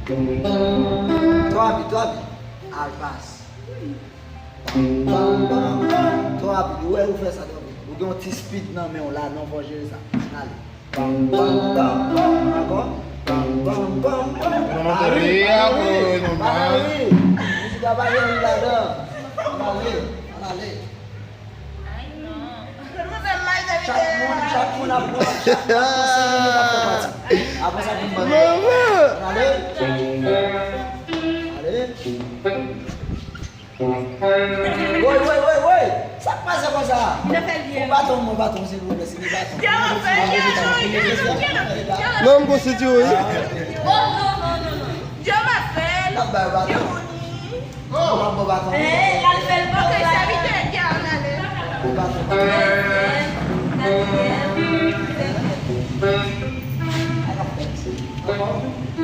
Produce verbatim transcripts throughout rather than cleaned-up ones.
Twò rapid, twò rapid. Al pas. Pam, pam, pam, pam. Twò rapid. Ou wè ou fè sa twò vit. Ou gen yon ti speed nan men w la, non, fò w jere sa. Ale. Pam, pam, pam, pam. Ankò. Pam, pam, pam, pam. Mwen pa ri, pa ri, pa ri. Mizik la pa gen ri ladan. Ann ale, ann ale. Chak moun, chak moun ap pran, chak moun ap pran senk minit ap fè pati. Apre sa, pou n ban nou. Ann ale. Ale. Woy, woy, woy, woy! Sa k pase konsa? Yon baton, yon baton, silvouplè, se yon baton. Non, m konstitiye, wi. N ap ba yo baton. N ap ba yo baton. Yon baton.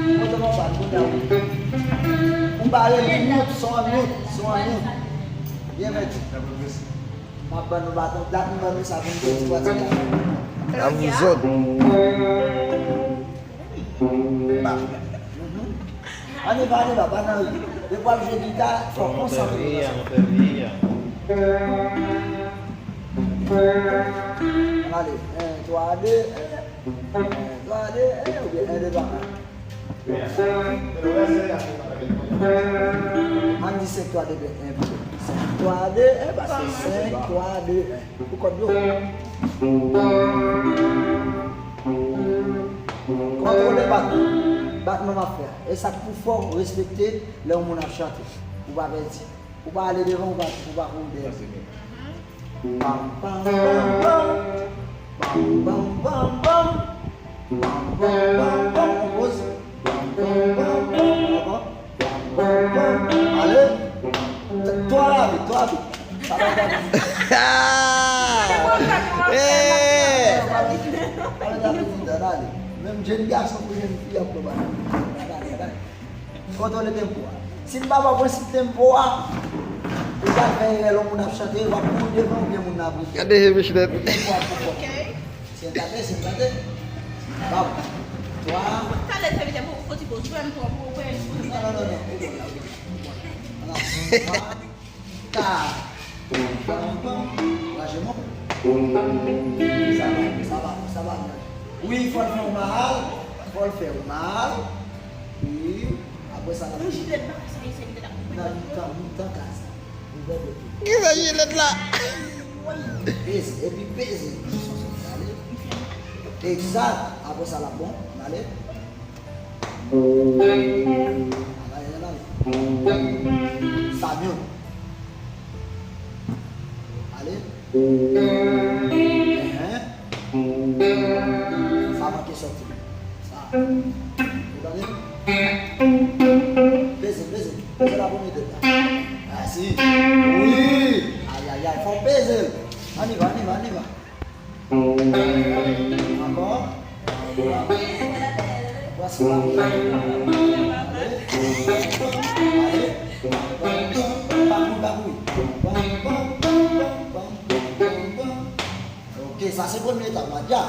Monte nan bal, kounye a, wi. Ou bare li, mute, son an mute, son an mute. Byen mèt. M ap ban nou baton, dat m ban nou sa pou nou fè ti pati la. N ap vouzòt. Ann ale, ann ale, pa nan ri. Depi w ap jwe gita, fò w konsantre w nan sa. Ann ale, en, twa, de, en. Twa, de, en, oubyen en, de, twa, en. Ann di senk, twa, de, en, pito. Senk, twa, de, en, paske senk, twa, de, en. Pou kòd yo. Kontwole batman. Batman m ap fè a. E sa k pou fè w respekte lè yon moun ap chante. Ou pa pèdi. Ou pa ale devan, ou pa, ou pa kouri dèyè. Pam, pam, pam, pam. Pam, pam, pam, pam. Pam, pam, pam, pam. On poz. Pam, pam, pam, pam. Ankò. Pam, pam, pam, pam. Ale. Twò rapid, twò rapid. Sa pa rapid. Eh! Ale, ale, ale. Menm jèn gason kou jèn fi ap pran bagay. Kontwole tempo a. Si n pa pran prensip tempo a, ou pral fè erè lè moun ap chante, w ap kouri devan oubyen moun nan ap ret. Gade je Michelet. Tempo a twò fò. Ok. Sentate, sentate. Bam. Twa. Talè fè vite pou fò ti poz. Jwenn pou, pou, pou. Non, non, non, non. Ou bon la, ou bon la. Ou bon la. Twa. Ka. Pam, pam, pam. Raje mwen. Sa va, sa va, sa va. Wi, fò l fè w mal. Fò l fè w mal. Wi. Apre sa, l ap... Yon jilèt nan kay sa, se jilèt ap... Nan mitan, mitan kay sa. Ouvè do tou. Ki sa jilèt la? Peze, epi peze. Ale. Egzak. Apre sa, l ap bon. Ale. Samyon. Ale. Enhen. Sa manke sòti. Sa. Ou tande? Peze, peze. Peze la pou mete la. Mèsi. Wi. Ayayay, fò w peze l. Ann ale, ann ale, ann ale. Ankò. Pase la. Ale. Ale. Pa kouri, pa kouri. Ok, sa se premye etap la. Dja.